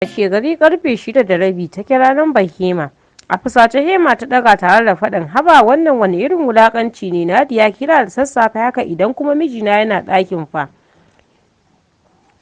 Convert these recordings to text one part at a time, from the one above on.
Washegari karfe 6:30 ta kira lambar Hema. A fusace Hema ta ɗaga tare da faɗin, "Haba, wannan wani irin wulakanci ne, Nadiya? Kira da sassafe haka, idan kuma mijina yana ɗakin fa?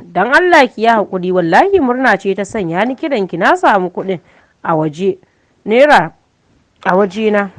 Dan Allah ki yi haƙuri, wallahi murna ce ta sanya ni kiranki. Na samu kuɗin a waje naira a wajena,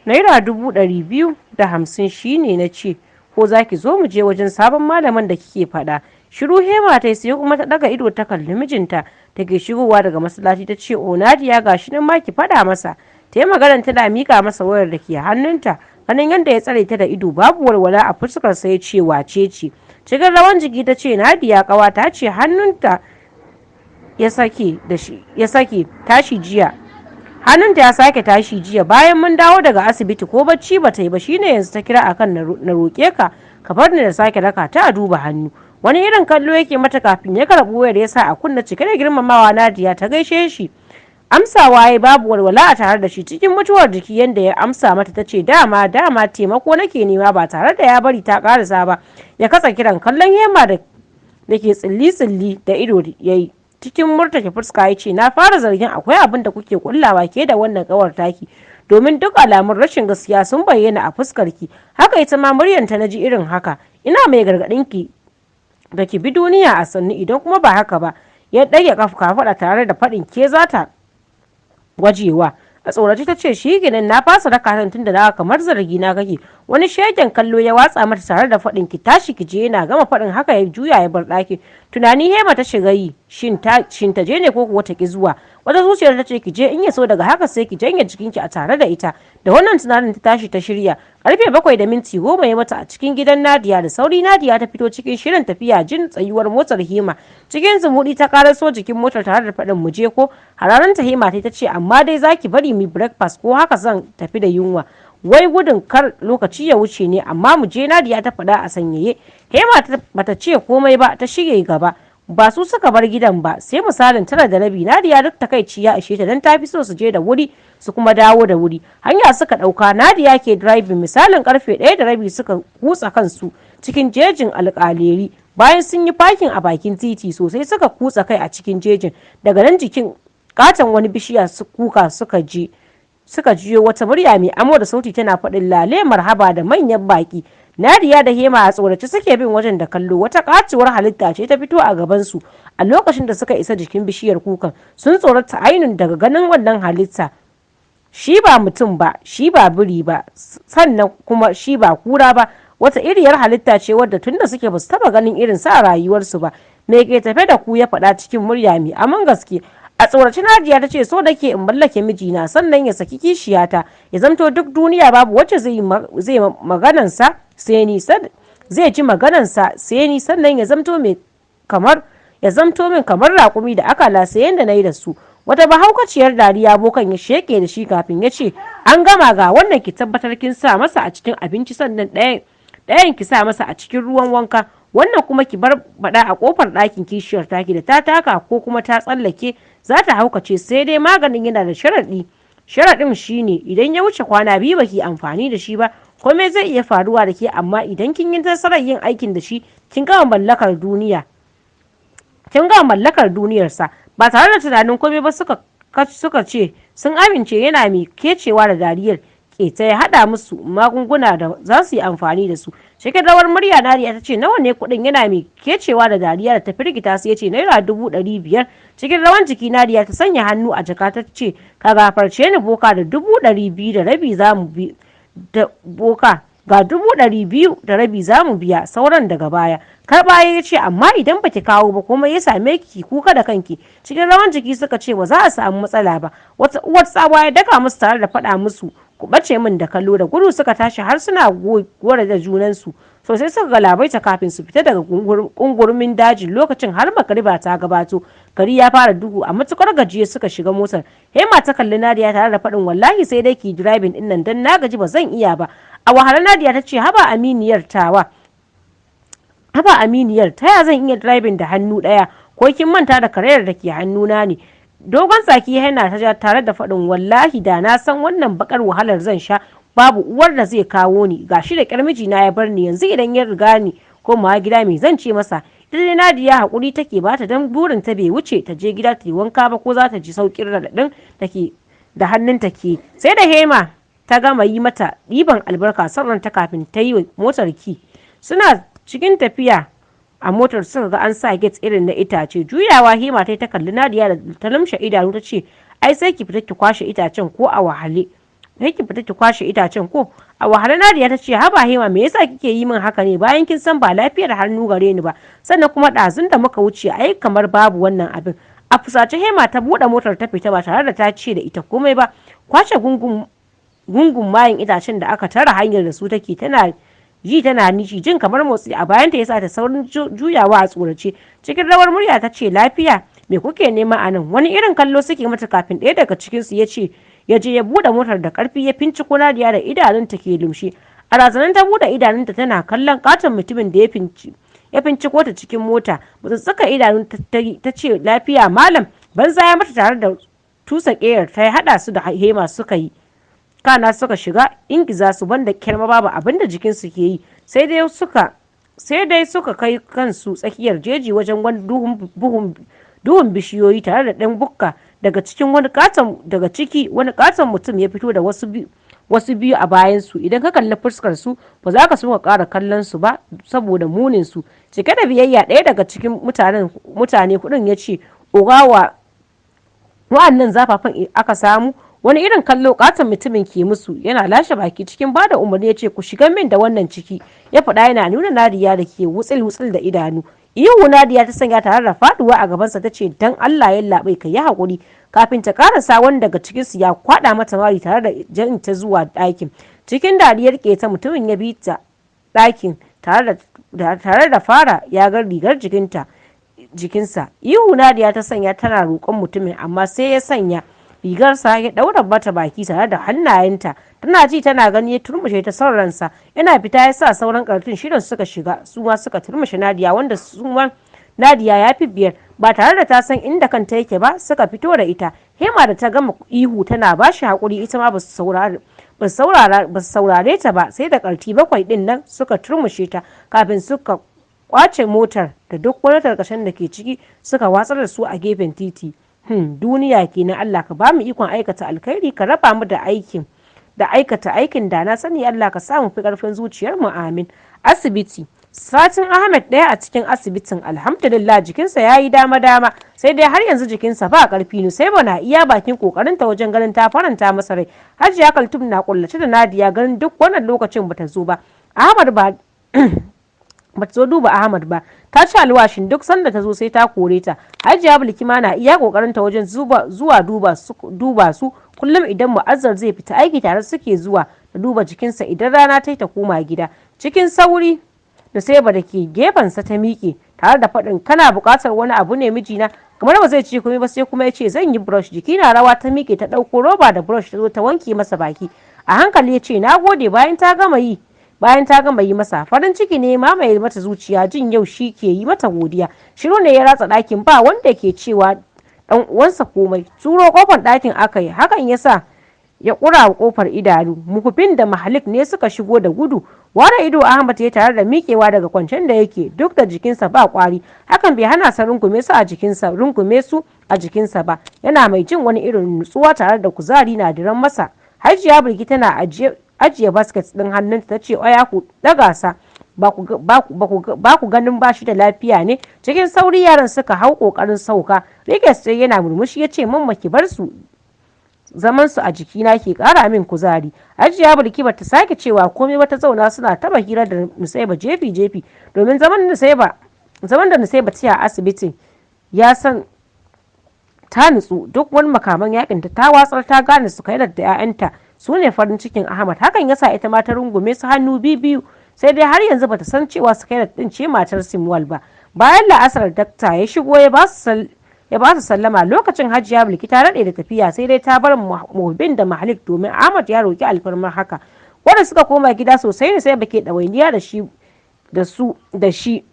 naira 250,000. Shine na ce ko za ki zo mu je wajen sabon malamin da kike faɗa." Shiru Hema ta, sai kuma ta ɗaga ido ta kalli mijinta da ke shigowa daga masallaci, ta ce, "O Nadiya, gashi nan ma, ki faɗa masa." Ta yi maganar tana miƙa masa wayar da ke hannunta. Ganin yadda ya tsare ta da ido babu walwala a fuskar sa, ya ce, "Wace ce?" Cikin rawan jiki ta ce, "Nadiya ƙawata ce. Hannunta ya sake da shi, ya sake tashi jiya, hannunta ya sake tashi jiya bayan mun dawo daga asibiti. Ko bacci ba ta yi ba, shine yanzu ta kira akan na roƙe ka ka bar ni da sake raka ta a duba hannu." Wani irin kallo yake mata kafin ya karɓi wayar ya sa a kunna. Cike da girmamawa Nadiya ta gaishe shi. Amsawa ya babu walwala a tare da shi. Cikin mutuwar jiki yanda ya amsa mata, ta ce, "Dama dama taimako nake nema." Ba tare da ya bari ta karasa ba ya katsa kiran. Kallon Hema da ke tsilli tsilli da ido yayi, cikin murtuke fuska ya ce, "Na fara zargin akwai abin da kuke kullawa ke da wannan kawar taki, domin duk alamun rashin gaskiya sun bayyana a fuskarki. Haka ita ma muryanta na ji irin haka. Ina mai gargaɗin ki da ki bi duniya a sannu. Idan kuma ba haka ba," ya ɗage kafaɗa tare da faɗin, "ke za ta gwajewa." A tsorace ta ce, "Shi kenan, na fasa raka tun da na kamar zargi na kake." Wani shegen kallo ya watsa mata tare da faɗin, "Ki tashi ki je." Yana gama faɗin haka ya juya ya bar ɗakin. Tunani Hema ta shiga yi, shin ta je ne ko kuwa ta ki zuwa? Wata zuciyar ta ce ki je, in ya so daga haka sai ki janye jikinki a tare da ita. Da wannan tunanin ta tashi ta shirya. Karfe 7:10 ya mata a cikin gidan Nadiya. Da sauri Nadiya ta fito cikin shirin tafiya. Jin tsayuwar motar Hema, cikin zumuɗi ta karaso jikin motar tare da faɗin, "Mu je ko?" Hararan ta Hema ta ce, "Amma dai zaki bari mu breakfast, ko haka zan tafi da yunwa?" "Wai gudun kar lokaci ya wuce ne, amma mu je," Nadiya ta faɗa a sanyaye. Hema bata ce komai ba, ta shige gaba. Ba su suka bar gidan ba sai misalin 9:30. Nadiya duk takaici ya ishe ta, don ta fi so su je da wuri su kuma dawo da wuri. Hanya suka ɗauka, Nadiya ke driving. Misalin karfe 1:30 suka kutsa kansu cikin jejin Alƙaleri. Bayan sun yi parking a bakin titi sosai, suka kutsa kai a cikin jejin. Daga nan jikin katon wani bishiya su kuka suka je suka jiyo wata murya mai amo da sauti tana faɗin, "Lale marhaba da manyan baki." Nadiya da Hema a tsorace suke bin wajen da kallo. Wata katuwar halitta ce ta fito a gabansu a lokacin da suka isa jikin bishiyar kukan. Sun tsorata ainun daga ganin wannan halitta. Shi ba mutum ba, shi ba biri ba, sannan kuma shi ba kura ba. Wata iriyar halitta ce wadda tunda suke basu taba ganin irin sa a rayuwarsu ba. "Me ke tafe da ku?" ya faɗa cikin murya mai aman gaske. A tsorace Nadiya ta ce, "So nake in mallake mijina, sannan ya saki kishiyata, ya zamto duk duniya babu wacce zai maganansa sai ni, zai ji maganansa sai ni, sannan ya zamto min kamar raƙumi da akala, sai yanda na yi da su." Wata mahaukaciyar dariya bokan ya sheke da shi kafin ya ce, "An gama. Ga wannan, ki tabbatar kin sa masa a cikin abinci, sannan ɗayan ki sa masa a cikin ruwan wanka. Wannan kuma ki bar baɗa a kofar ɗakin kishiyar taki. Da ta taka ko kuma ta tsallake, za ta haukace. Sai dai maganin yana da sharaɗi. Sharaɗin shine idan ya wuce kwana 2 baki amfani da shi ba, komai zai iya faruwa da ke. Amma idan kin yi nasarar yin aikin da shi, kin gama mallakar duniya, kin gama mallakar duniyarsa." Ba tare da tunanin komai ba suka ce sun amince. Yana mai kecewa da dariyar keta ya haɗa musu magunguna da za su yi amfani da su. Cikin rawar murya Nadiya ta ce, "Nawa ne kuɗin?" Yana mai kecewa da dariya da ta firgita su ya ce, "Naira 500,000." Cikin rawan jiki Nadiya ta sanya hannu a jaka ta ce, "Ka gafarce ni boka, da 250,000 za mu bi da boka, ga 250,000, za mu biya sauran daga baya." Karɓa ya ce, "Amma idan baki kawo ba kuma ya same ki, kuka da kanki." Cikin rawan jiki suka ce ba za a samu matsala ba. Wata uwar tsawa ya daka musu tare da faɗa musu, "Ku ɓace min da kallo." Da gudu suka tashi har suna gora da junansu sosai suka galabaita kafin su fita daga kungurumin dajin. Lokacin har magariba ta gabato, gari ya fara duhu. A matukar gajiye suka shiga motar. Hema ta kalli Nadiya tare da faɗin, "Wallahi sai dai ki driving din nan, dan na gaji, ba zan iya ba." A wahala Nadiya ta ce, "Haba aminiyar tawa, haba aminiyar, ta ya zan iya driving da hannu ɗaya? Ko kin manta da karayar da ke hannuna ne?" Dogon tsaki yana ta ja tare da faɗin, "Wallahi da na san wannan bakar wahalar zan sha, babu uwar da zai kawo ni. Gashi da kyar mijina ya bar ni, yanzu idan ya riga ni komawa gida, me zan ce masa?" Dai Nadiya hakuri take bata dan burin ta bai wuce ta je gida ta yi wanka ba, ko za ta ji saukin raɗaɗin take da hannunta ke. Sai da Hema ta gama yi mata ɗiban albarka sannan ta kafin ta yi motar ki. Suna cikin tafiya a motar suka ga an sa gate irin na itace. Juyawa Hema ta kalli Nadiya da ta lumshe idanu ta ce, ai sai ki fita ki kwashe itacen ko a wahale. Sai ki fita ki kwashe itacen ko a wahale. Nadiya ta ce, haba Hema, me yasa kike yi min haka ne bayan kin san ba lafiyar hannu gare ni ba? Sannan kuma ɗazun da muka wuce ai kamar babu wannan abin. A fusace Hema ta buɗe motar ta fita ba tare da ta ce da ita komai ba. Kwashe gungun mayin itacen da aka tara hanyar da su take, tana ji tana nishi. Jin kamar motsi a bayanta yasa ta saurin juyawa a tsorace. Cikin rawar murya ta ce, lafiya, me kuke nema a nan? Wani irin kallo suke mata kafin ɗaya daga cikin su ya ce ya je ya buɗe motar da ƙarfi ya finciko Nadiya da idanunta ke lumshe. A razanan ta buɗe idanunta tana kallon katon mutumin da ya finciko ta cikin mota. Mutsutsuka idanun ta ce, lafiya malam? Banza ya mata tare da tusa ƙeyar ta haɗa su da Hema suka yi. Kana suka shiga ingiza su, banda kyarma babu abin da jikinsu ke yi. Sai dai suka kai kansu tsakiyar jeji wajen wani duhun bishiyoyi tare da ɗan bukka. Daga ciki wani katon mutum ya fito da wasu biyu a bayan su. Idan ka kalli fuskar su, ba za ka so ka ƙara kallon su ba saboda munin su. Cike da biyayya ɗaya daga cikin mutane hudun ya ce, oga, wa'annan zafafan aka samu? Wani irin kallo katon mutumin ke musu yana lashe baki. Cikin bada umarni ya ce, ku shiga min da wannan ciki. Ya faɗa yana nuna Nadiya da ke wutsil wutsil da idanu. Ihu Nadiya ta sanya tare da faduwa a gabansa ta ce, dan Allah yallaɓai, ka yi haƙuri. Kafin ta karasa, wani daga cikinsu ya kwaɗa mata mari tare da jan ta zuwa ɗakin. Cikin dariyar keta mutumin ya bi ta ɗakin tare da fara yagar rigar jikinsa. Ihu Nadiya ta sanya tana roƙon mutumin, amma sai ya sanya rigarsa ya ɗaura mata baki tare da hannayenta. Tana ji tana gani ya turmushe ta son ransa. Yana fita ya sa sauran ƙartun shirin suka shiga, su ma suka turmushe Nadiya, wanda su ma Nadiya ya fi biyar. Ba tare da ta san inda kanta yake ba suka fito da ita. Hema da ta gama ihu tana ba shi haƙuri, ita ma ba su saurare ta ba, sai da ƙarti bakwai ɗin nan suka turmushe ta kafin suka kwace motar da duk wani tarkacen da ke ciki suka watsar da su a gefen titi. Duniya kenan. Allah ka bamu ikon aikata alkhairi, ka raba mu da aikin da aikata aikin da na sani. Allah ka sa mu fi karfin zuciyar mu, amin. Asibiti. Satin Ahmed ɗaya a cikin asibitin. Alhamdulillah, jikinsa ya yi dama dama, sai dai har yanzu jikinsa ba karfi. Sai na iya bakin kokarinta wajen ganin ta faranta masa rai. Hajiya Kaltum na kullace da Nadiya ganin duk wannan lokacin bata zo ba. Ahmad ba bata zo duba Ahmad ba. Ta ci alwashin duk sanda ta zo sai ta kore ta. Hajiya Bilki ma na iya kokarin ta wajen zuwa duba su kullum. Idan Mu'azzar zai fita aiki, tare suke zuwa da duba jikinsa. Idan rana ta ta koma gida cikin sauri. Nusaiba da ke gefensa ta miƙe tare da faɗin, kana buƙatar wani abu ne mijina? Kamar ba zai ce komai ba, sai kuma ya ce, zan yi brush. Jiki na rawa ta miƙe ta ɗauko roba da brush, ta zo ta wanke masa baki a hankali. Ya ce, na gode. Bayan ta gama yi masa, farin ciki ne mamaye mata zuciya jin yau shi ke yi mata godiya. Shiru ne ya ratsa ɗakin, ba wanda ke cewa dan uwansa komai. Turo kofar ɗakin aka yi, hakan yasa ya ƙura wa kofar idanu. Muhubin da Mahalik ne suka shigo da gudu. Ware ido Ahmad ya tare da miƙewa daga kwancen da yake, duk da jikinsa ba kwari, hakan bai hana sa rungume su a jikinsa ba, yana mai jin wani irin nutsuwa tare da kuzari na diran masa. Hajiya Bilki tana ajiye basket ɗin hannunta ta ce, oya ku ɗaga sa, ba ku ganin ba shi da lafiya ne? Cikin sauri yaran suka hau kokarin sauka. Rike sai yana murmushi ya ce, mamma, ki bar su, zaman su a jikina ke kara min kuzari. Hajiya Bilki bata sake cewa komai ba, ta zauna suna taba hira da Nusaiba jefi jefi, domin zaman da Nusaiba ta a asibitin ya san ta nutsu. Duk wani makaman yakin ta watsar, ta gane su kai da 'ya'yanta su ne farin cikin Ahmad. Hakan yasa ita ma ta rungume su hannu biyu, sai dai har yanzu bata san cewa Sukairat din ce matar Simwal ba. Bayan la'asar dakta ya shigo ya ba su sallama. Lokacin Hajiya Bilki ta daɗe da tafiya, sai dai ta bar Muhbin da Mahalik domin Ahmad ya roki alfarmar haka. Wanda suka koma gida sosai ne sai bake ɗawainiya da shi da su da shi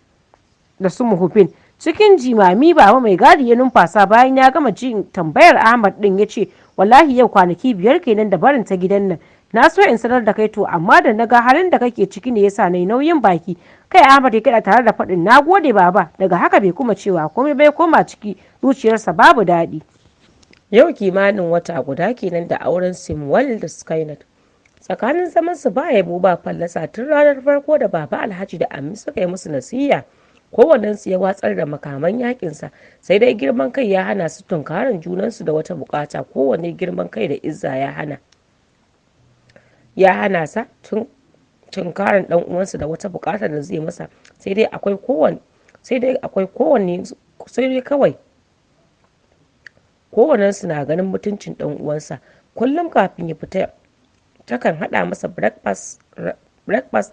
da su Muhbin. Cikin jimami Baba Mai Gadi ya numfasa bayan ya gama jin tambayar Ahmad din, ya ce, wallahi yau kwanaki 5 kenan da barin ta gidan nan. Na so in sanar da kai, to amma da na ga halin da kake ciki ne yasa nayi nauyin baki. Kai Ahmad ya kiɗa tare da faɗin, "Na gode, baba." Daga haka bai kuma cewa komai bai koma ciki, zuciyarsa babu daɗi. Yau kimanin wata guda kenan da auren Simwal da Skynet. Tsakanin zaman su ba yabo ba fallasa tun ranar farko da Baba Alhaji da Ammi suka yi musu nasiya. Kowannensu ya watsar da makaman yakinsa, sai dai girman kai ya hana su tunkarin junansu da wata bukata. Kowanne girman kai da izza ya hana sa tunkarin dan uwansa da wata bukata da zai masa. Sai dai akwai kowanne, sai dai kawai kowannensu na ganin mutuncin dan uwansa. Kullum kafin ya fita takan hada masa breakfast,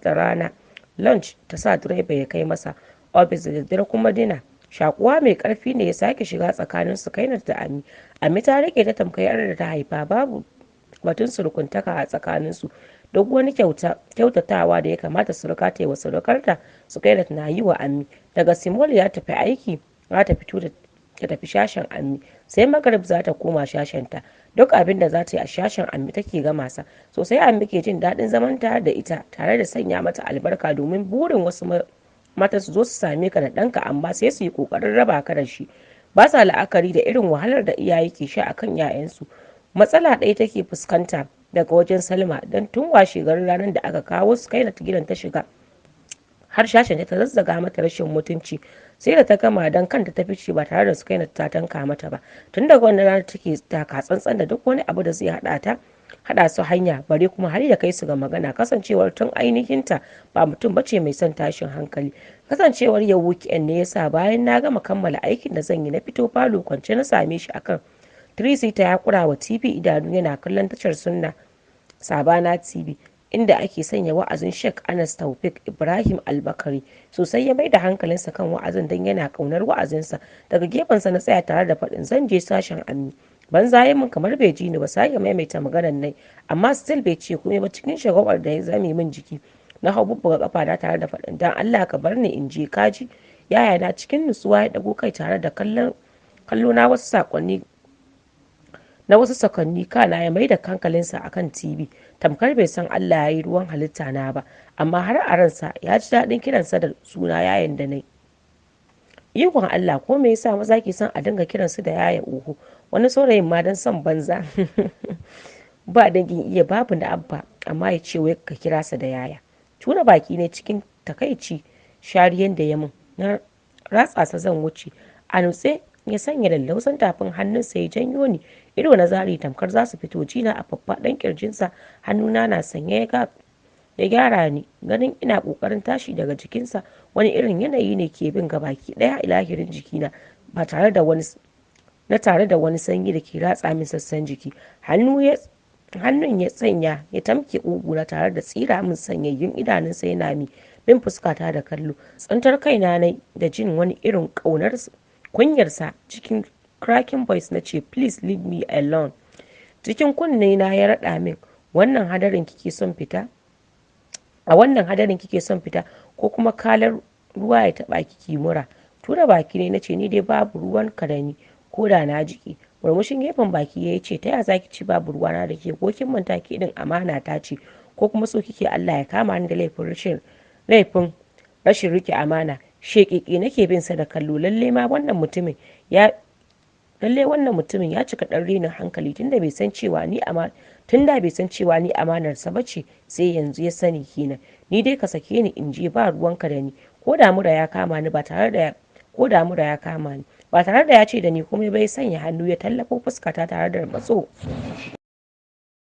da rana lunch ta sa direba ya kai masa ofis, da daddare kuma dinner. Shakuwa mai karfi ne ya sake shiga tsakanin su Kainat da Ami. Ami ta rike ta tamkar yar da ta haifa. Babu batun surukuntaka a tsakanin su. Duk wani kyautatawa da ya kamata suruka ta yi wa surukarta, su Kainat na yi wa Ami. Daga Simol ya tafi aiki, za ta fito ta tafi shashen Ammi, sai magrib za ta koma shashenta. Duk abin da za ta yi a shashen Ammi take gama sa. Sosai Ammi ke jin daɗin zaman tare da ita tare da sanya mata albarka, domin burin wasu mata su zo su same ka da ɗanka, amma sai su yi ƙoƙarin raba ka da shi. Ba sa la'akari da irin wahalar da iyaye ke sha akan 'ya'yansu. Matsala ɗaya take fuskanta daga wajen Salma, don tun washe garin ranar da aka kawo su kai gidan ta shiga har shashen ta zazzaga mata rashin mutunci. Sai da ta gama don kanta ta fice ba tare da Sukaina ta tanka mata ba. Tun daga wannan ranar take taka tsantsan da duk wani abu da zai hada ta hada su hanya, bare kuma har ya kai su ga magana, kasancewar tun ainihinta ba mutum bace mai son tashin hankali. Kasancewar yau weekend ne yasa bayan na gama kammala aikin da zan yi na fito falo. Kwance na same shi akan three-seater, ya kura wa TV idanu yana kallon tashar Sunna Sabana TV, inda ake sanya wa'azin Sheikh Anas Taufik Ibrahim Albakari. Sosai ya mai da hankalinsa kan wa'azin don yana kaunar wa'azinsa. Daga gefensa na tsaya tare da faɗin, "Zan je sashen Ammi." Banza ya min kamar bai ji ni ba. Sake maimaita maganar nai, amma still bai ce komai ba. Cikin shagwabar da ya zame min jiki na hau bubbuga kafa na tare da faɗin, "Dan Allah ka bar ni in je, kaji yaya na." Cikin nutsuwa ya dago kai tare da kallon kallo na wasu sakonni na wasu sakanni, kana ya mai da hankalinsa akan TV tamkar bai san Allah ya yi ruwan halitta na ba, amma har a ransa ya ji daɗin kiransa da suna yayan da nai. Ikon Allah, ko me yasa maza ke son a dinga kiransu da yaya? Oho, wani saurayin ma dan son banza ba dangin iya babu na abba, amma ya ce wai ka kira sa da yaya. Tuna baki ne cikin takaici shariyan da ya mun, na ratsa sa zan wuce. A nutse ya sanya lallausan tafin hannunsa ya janyo ni. Ido na zari tamkar za su fito jina a faffaɗan kirjinsa. Hannuna na sanye ya gyara ni. Ganin ina kokarin tashi daga jikinsa, wani irin yanayi ne ke bin gabaki daya ilahirin jikina ba tare da wani na tare da wani sanyi da ke ratsa min sassan jiki. Hannun ya sanya ya tamke ƙuguna tare da tsira min sanyayyun idanunsa yana mi bin fuskata da kallo. Tsintar kaina na da jin wani irin ƙaunar kunyarsa. Cikin cracking voice na ce, "Please leave me alone." Cikin kunne na ya raɗa min, "Wannan hadarin kike son fita? A wannan hadarin kike son fita, ko kuma kalar ruwa ya taba kiki mura?" Tura baki ne nace, "Ni dai babu ruwan ka da ni ko da na jiki." Murmushin gefen baki ya ce, "Ta ya zaki ci babu ruwana da ke? Ko kin manta ke din amana ta ce? Ko kuma so kike Allah ya kama ni da laifin rashin rike amana?" Shekeke nake bin sa da kallo. Lalle wannan mutumin ya cika dan renin hankali, tunda bai san cewa ni amanar sa bace sai yanzu ya sani kenan. "Ni dai ka sake ni in je, ba ruwanka da ni ko da mura ya kama ni." Ba tare da ko da mura ya kama ni, ba tare da ya ce da ni komai bai sanya hannu ya tallafo fuskata tare da matso